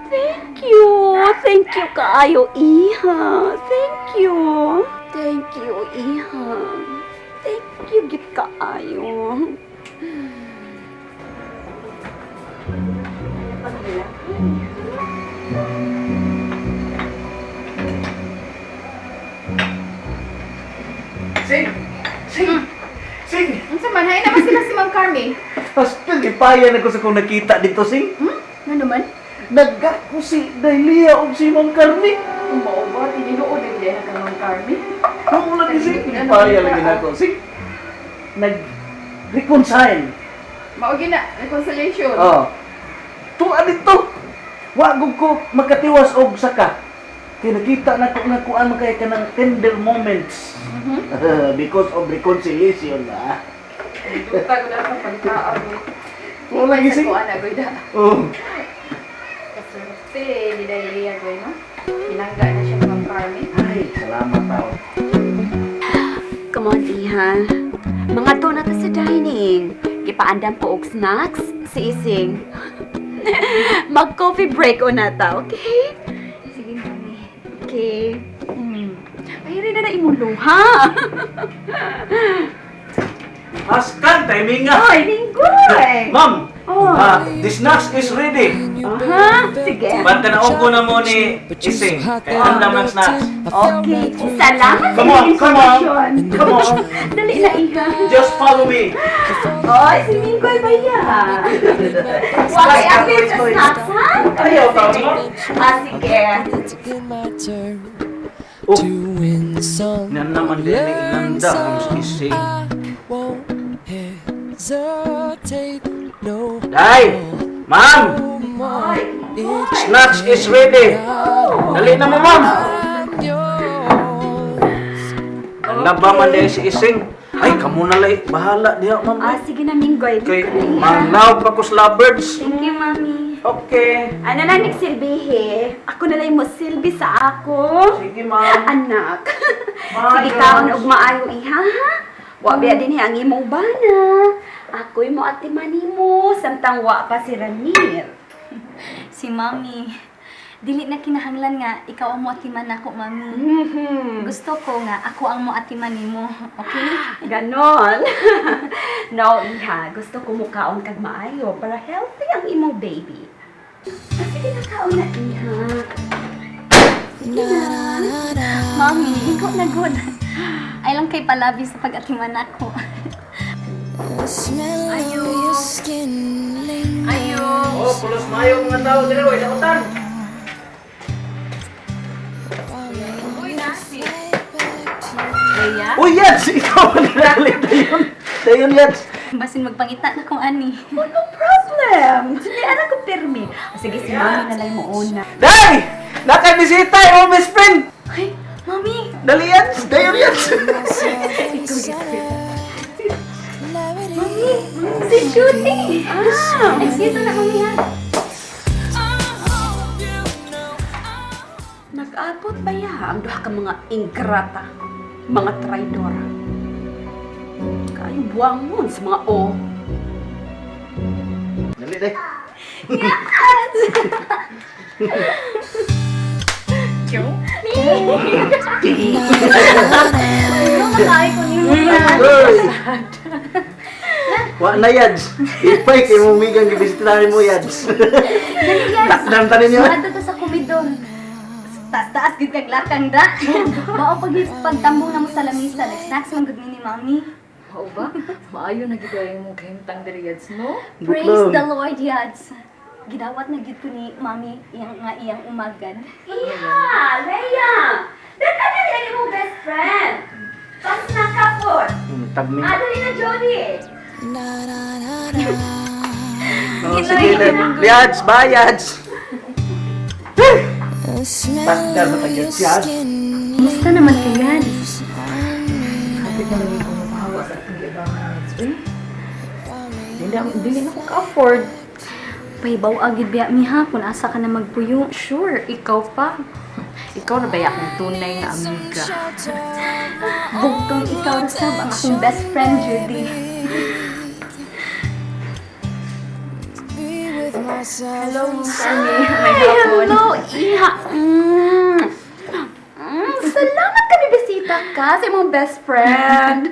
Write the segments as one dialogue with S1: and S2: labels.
S1: Thank you. Thank you kaayo, iha. Thank you. Thank you, iha. Thank you, git kaayo.
S2: Sing! Sing! Sing!
S3: Unsa man, hain naman sila si Ma'am Carmi.
S2: Pastel, ipaya na ko sa kong nakita dito, Sing.
S3: Nga naman?
S2: Nagako si Dahlia o si Ma'am Carmi.
S3: Mao ba, tininuod na gid na Ma'am Carmi.
S2: Ang lagi, Sing. Ipaya lagi na ko, Sing. Nag-reconcile.
S3: Mao gyud na reconciliation.
S2: Oh. Tuwa dito. Wag ko makatiwas og saka. Kay nakita na ko nga kuan man kay kanang tender moments. Because of reconciliation, ah.
S3: Duta ko na sa pagkaon.
S2: Wala lagi, Sing.
S3: Sa kuan na goy da.
S2: Oh.
S3: Kaswerte ni Dahlia goy no. Pinangga na siya ni Ma'am Carmi.
S2: Ay, salamat tao.
S1: Come on, iha. Mga to na ta sa dining. Gipaandam ko og snacks si Ising. Mag-coffee break o na ta, okay?
S4: Sige, Mami.
S1: Okay. Ay, rin na na imong luha.
S2: Askan, timing nga.
S1: Ay, linggoy!
S2: Ma'am,
S1: Oh.
S2: the snacks is ready.
S1: Aha, sige.
S2: Bantanaon ko na mo ni Ising. Kay andam ng snacks.
S1: Okay. Salamat
S2: Come on,
S1: sa
S2: come on.
S1: impormasyon.
S2: Come on.
S1: Dali na, iha.
S2: Just follow me.
S1: Oy, si Minggoy ba yan? Wakay apil sa snacks, ha?
S2: Ayaw, tama.
S1: Ah, sige.
S2: Oh,
S5: To win some,
S2: nan naman din ni inanda ang Ising.
S5: I won't hesitate no
S2: Day! Ma'am!
S5: more. It's
S2: Snacks is ready. Dali na mo, ma'am.
S5: I'm yours.
S2: Naba man din si Ising. Ay, kamo na lay. Bahala diha, ma'am.
S1: Ah, sige na, Minggoy.
S2: Kay manglaw pa ko sa lovebirds.
S4: Thank you, Mami.
S2: Okay.
S1: Ano na, nagsilbihi? Ako na lang mo silbi sa ako.
S2: Sige, ma'am.
S1: Anak.
S2: Bye,
S1: Sige, kaon
S2: girls.
S1: og maayo iha, ha? Wa biya din ang imong bana. Ako'y mo atiman nimo samtang wa pa si Ranir.
S4: Si Mami. Dili na kinahanglan nga ikaw ang moatiman nako, Mami. Gusto ko nga ako ang moatiman nimo, okay?
S1: Ganon. No, iha. Gusto ko mukaon kag maayo para healthy ang imong baby. Ah, sige na, kaon na, iha. Sige na.
S4: Mami, ikaw na good. Ay lang kay palabi sa pag-atiman nako.
S5: The smell of your skin lingers.
S2: Oh, pulos mayo mga tao dire, way dautan.
S3: Uy, nasi.
S4: Leia,
S2: Uy, Yads! Ikaw ang nalalit na yun. Dayon, Yads.
S4: basin magpangita na kung ani.
S1: Oh, no problem. Hindi, anak ko pirmi. Ah, sige, si mami na lang mo una.
S2: Day! Nakabisita yung best friend!
S4: Ay, Mami!
S2: Dali, Yads! Dayon, Yads!
S4: Si Judy!
S1: Ah,
S4: Excuse na, Mami, ha?
S1: Nag-abot ba ya ang duha ka mga ingrata, mga traidora? Kayo buwangon sa mga o.
S2: Dali, day.
S4: Ano makaay ko nimo sa
S2: Uy! Wa na, Yads. Ipay kay mong migang gibisitahin mo, Yads.
S4: Dali, Yads.
S2: Takdam ta ninyo.
S4: Maadto ta sa komedor. Taas-taas gid kag lakang da. Mao pag pagtambong na mo sa lamisa, nag-snacks man gud ni Mami.
S3: Mao ba? Maayo na gid ay mo kahimtang diri Yads, no?
S4: Praise
S2: Buklong.
S4: the Lord, Yads. Gidawat na gid ko ni Mami iyang nga iyang umagad.
S1: Iha, Leia! Daghan na ang imong best friend. Pas na kapot.
S2: Tagmi.
S1: Ah, dali na, Jody.
S2: Oh, sige, na. Yads, bye, Yads.
S5: The smell
S2: Takdam
S5: of
S2: na
S5: your
S2: Yads, Yads.
S5: skin
S4: Musta naman kay Yads?
S3: Hapit na lang ko mapahawa sa atong giabangan Yads. Uy. Dili na ko ka-afford.
S4: Pahibaw agid biya mi ha kung asa ka na magpuyo.
S3: Sure, ikaw pa. Ikaw na ba akong tunay nga amiga?
S4: Bugtong ikaw ra sab ang akong best friend, Judy.
S5: myself
S3: Hello,
S5: and
S3: Carmi. May hapon.
S1: Hello, iha. Salamat kami bisita ka sa imong best friend.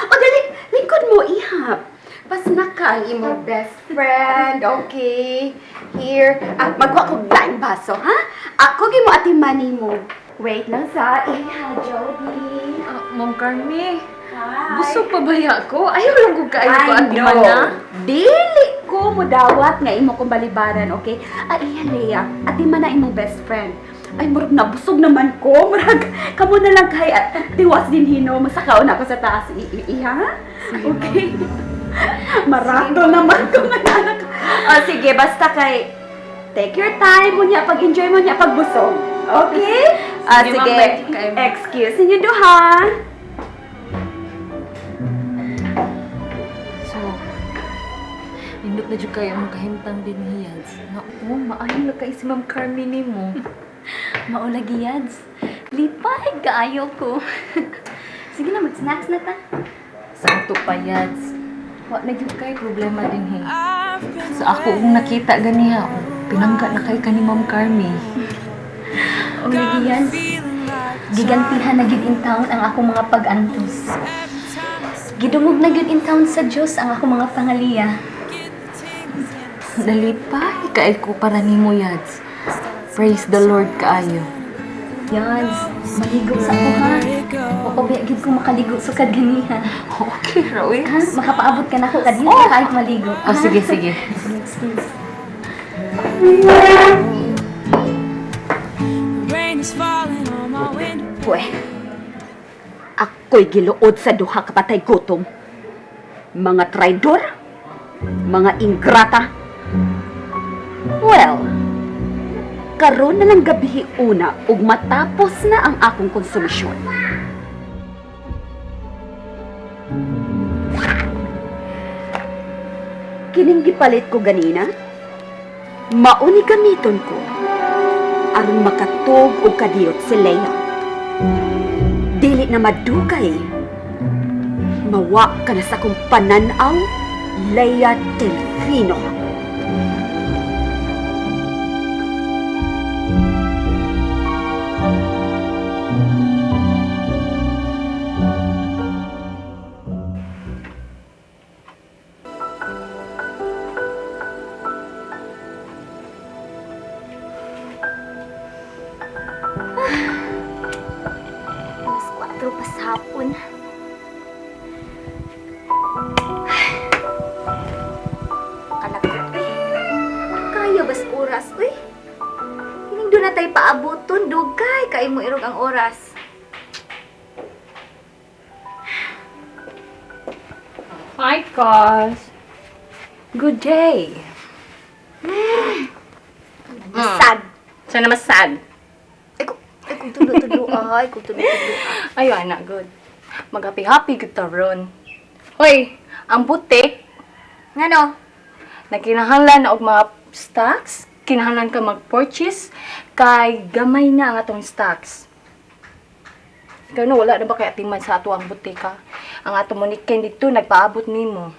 S1: O dali, lingkod mo, iha. Pasna ka ang imong best friend, okay? Here, ah, magkuha kog laing baso, ha? Ako gi mo atiman mo. Wait lang sa iha, Jody.
S3: Ah, Ma'am Carmi,
S1: Hi.
S3: busog pa baya ko? Ayaw lang kong kaayo ko
S1: I
S3: atiman
S1: know.
S3: na.
S1: Dili ko mo dawat nga imo kong balibaran, okay? Ay, iya, Lea, atiman na imong best friend. Ay, murag nabusog naman ko. Murag, kamo na lang kay at tiwas din hino. Masakaon ako sa taas, iha. Okay? Marato naman ko nga anak. O, sige, basta kay take your time mo niya, pag-enjoy mo niya, pagbusog. Okay? Ah,
S3: Sige, ma'am,
S1: sige.
S3: bye kayo.
S1: Excuse ninyo duha.
S3: So, nindot na jud kayo ang kahimtang din hiyads. Nga, oh, maayo na kay si Ma'am Carmi nimo.
S4: Maulagi, Yads. Lipay kaayo ko. Sige na, mag-snacks na ta.
S3: Sakto pa, Yads. Wa na jud kay problema din hi.
S5: I've been
S3: Sa ako kung nakita ganiha, oh, pinangga na kay kani Ma'am Carmi.
S4: Ulagi, Yads.
S5: feeling like
S4: Gigantihan na gyud in town ang akong mga pag-antos.
S5: every time I speak,
S4: Gidungog na gyud in town sa Dios ang akong mga pangaliya.
S5: get the tingles and
S3: Nalipay kay ko para nimo, Yads. Praise the Lord kaayo.
S4: Yads, maligo sa ako ha.
S5: it
S4: O pabiya gyud ko makaligo sukad ganiha.
S3: Okay, Roy.
S4: Ha? Makapaabot ka na ako kadiyot oh! Kahit maligo.
S3: Oh, sige, sige.
S4: Sige, excuse.
S5: the rain is falling on my window.
S1: Pwe, ako'y giluod sa duha ka patay gutom. Mga traidor, mga ingrata. Well, karon na lang gabi una ug matapos na ang akong konsumisyon. Kining gipalit ko ganina, mauni gamiton ko aron makatug og kadiyot si Leia. Dili na madugay. Mawa ka na sa akong pananaw, Leia Delfino.
S4: Alas 4 pa sa hapon. Kalakot, eh. Kaya bas oras, uy. Hining doon na tayo paabuton, dugay. Kaya mo irog ang oras.
S3: Hi, Cos. Good day.
S4: Sad.
S3: Sana mas sad.
S4: Ay, kung tulo-tulo, ay, kung tulo-tulo.
S3: Ayo, anak, good. Mag-happy-happy good ron. Hoy, ang butik,
S4: Ngano?
S3: nagkinahanglan na og mga stocks, kinahanglan ka mag-purchase, kay gamay na ang atong stocks. Ikaw no, wala na ba kay atiman sa ato ang butik ha? Ang ato munikin dito, nagpaabot nimo.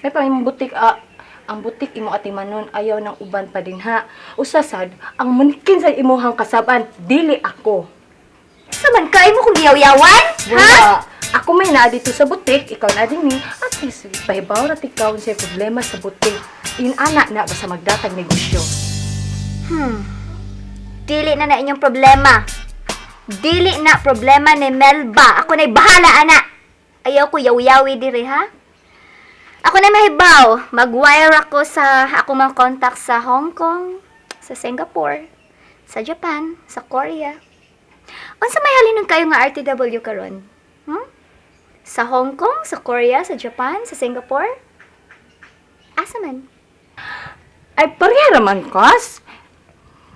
S3: May pa imong butik, ah, ang butik imo atimanon, ayaw ng uban pa din ha. Usa sad, ang munikin sa imuhang kasaban, dili ako.
S4: Saman kay mo kung giyaw-yawan? Ha?
S3: Wala. Ako may naa dito sa butik, ikaw na din ni. At least, pahibaw na ikaw sa problema sa butik. Inana na basta magdatag negosyo.
S4: Dili na na inyong problema. Dili na problema ni Melba. Ako na'y bahala, ana. Ayaw ko yaw-yawi diri, ha? Ako na mahibaw. Mag-wire ako sa ako mga contact sa Hong Kong, sa Singapore, sa Japan, sa Korea. Unsa may halinon kayo nga RTW karon? Hmm? Sa Hong Kong, sa Korea, sa Japan, sa Singapore? Asa man?
S3: Ay, pareha raman, kos.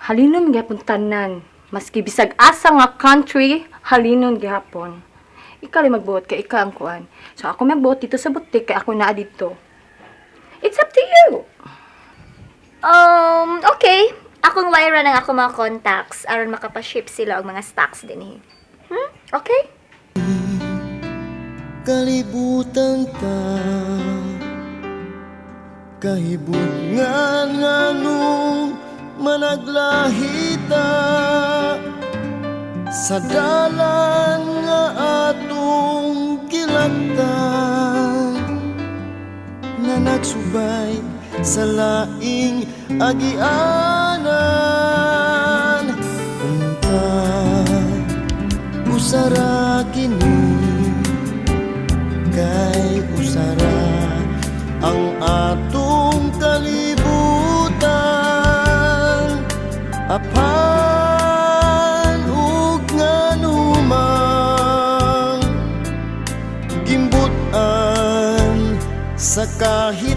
S3: Halinon gihapon tanan. Maski bisag asa nga country, halinon gihapon. Ikaw rin magbuot kay ikaw ang kuan. So ako magbuot dito sa butik kay ako naa dito. It's up to you.
S4: Okay. Akong wire ng ako mga contacts aron makapa-ship sila og mga stocks dinhi. Okay?
S5: Kalibutan ta.
S6: Kahibutngan nganong managlahita sa dalan nga atong gilaktan, nga nagsubay sa laing agianan. Unta usara kini, kay usara ang atong kalibutan, apan ug nganumang gimbut-an sa kahit